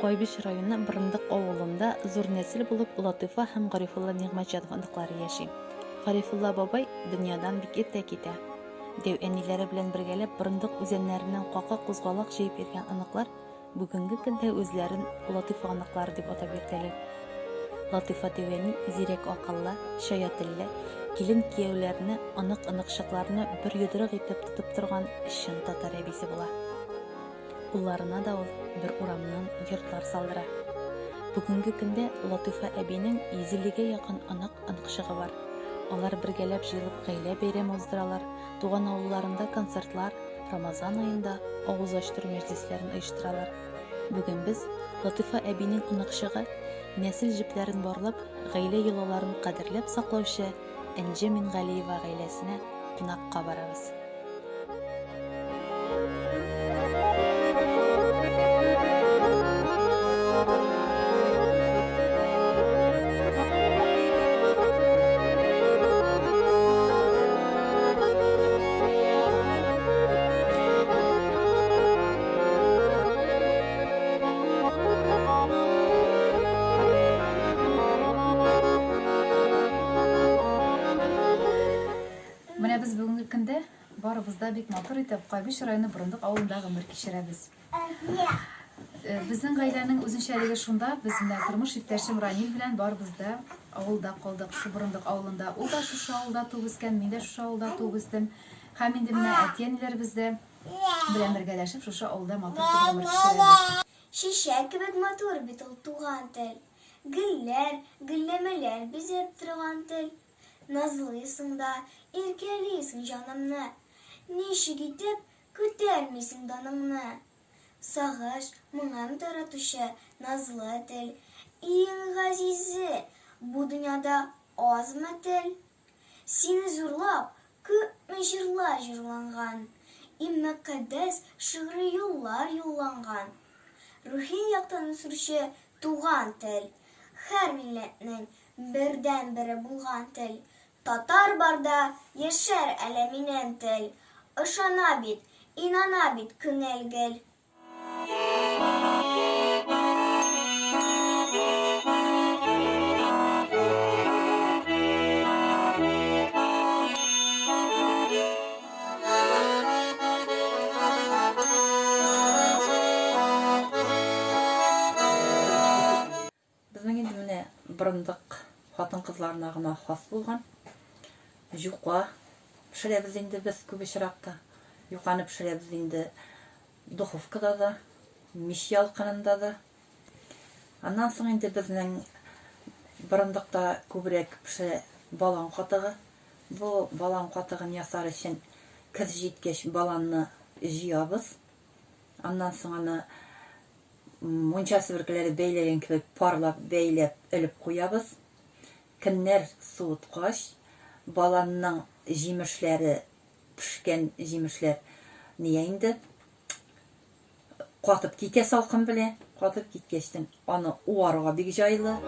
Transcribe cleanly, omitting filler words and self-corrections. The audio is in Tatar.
Кайбыч районы Борындык авылында зур нәсел булып Латыйфа һәм Гарифулла Нигъмәтҗанов оныклары яши. Гарифулла бабай дөньядан бик иртә китә. Дәү әниләре белән бергәләп Борындык үзәннәреннән кака кузгалак җыеп йөргән оныклар бүгенге көндә үзләрен Латыйфа оныклары дип атап йөртәләр. Латыйфа дәү әни зирәк акыллы, чая телле, килен-кияүләрне, онык-оныкчыкларны бер йодрык итеп тотып торган чын татар әбисе була. Улларына да ул бер урамнан йортлар салдыра. Бүгенге көндә Латыйфа әбинең 150 гә якын онык-оныкчыгы бар. Алар бергәләп җыелып гаилә бәйрәме уздыралар, туган авылларында концертлар, Рамазан аенда авыз ачтыру мәҗлесләрен оештыралар. Бүген без Латыйфа әбинең оныкчыгы, нәсел җепләрен барлап, гаилә йолаларын кадерләп саклаучы Энҗе Мингалиева гаиләсенә кунакка барабыз. Менә без бүгенге көндә барыбыз да бик матур итеп Кайбыч районы Борындык авылында гомер кичерәбез. Э, безнең гаиләнең үзенчәлеге шунда, без менә тормыш иптәшем Ранил белән барыбыз да авылда калдык, шу Борындык авылында. Ул да шушы авылда туып үскән, мин дә шушы авылда туып үстем. Һәм инде менә әти-әниләребез дә белән бергәләшеп шушы авылда матур итеп гомер кичерәбез. Чәчәк кебек матур бит ул туган тел. Гөлләр, гөлләмәләр бизәп торган тел. Назлыйсың да, иркәлисең җанымны. Ничек итеп күтәрмисең даныңны? Сагыш, моңым таратучы назлы тел. Иң газизе бу дөньяда азмы тел? Сине зурлап, күпме җырлар җырланган, Иң мөкатдәс шигъри юллар юлланган. Рухи яктан үсүче туган тел, Һәр милләтнең бердәнбере булган тел. Татар барда яшәр әле минем тел, Ышана бит, инана бит күңел гел. Безнең инде менә борындык хатын-кызларына гына хас булган юка пешерәбез инде без күп очракта. Юканы пешерәбез инде духовкада да, мич ялкынында да. Аннан соң инде безнең борындыкта күбрәк пешә балан катыгы. Бу балан катыгын ясар өчен көз җиткәч баланны җыябыз. Аннан соң аны Мунча себеркеләре бәйләгән кебек парлап бәйләп элеп куябыз. Көннәр суыткач, баланның җимешләре, пешкән җимешләр ния инде, катып китә салкын белән. Катып киткәчтен аны уарга бик җайлы.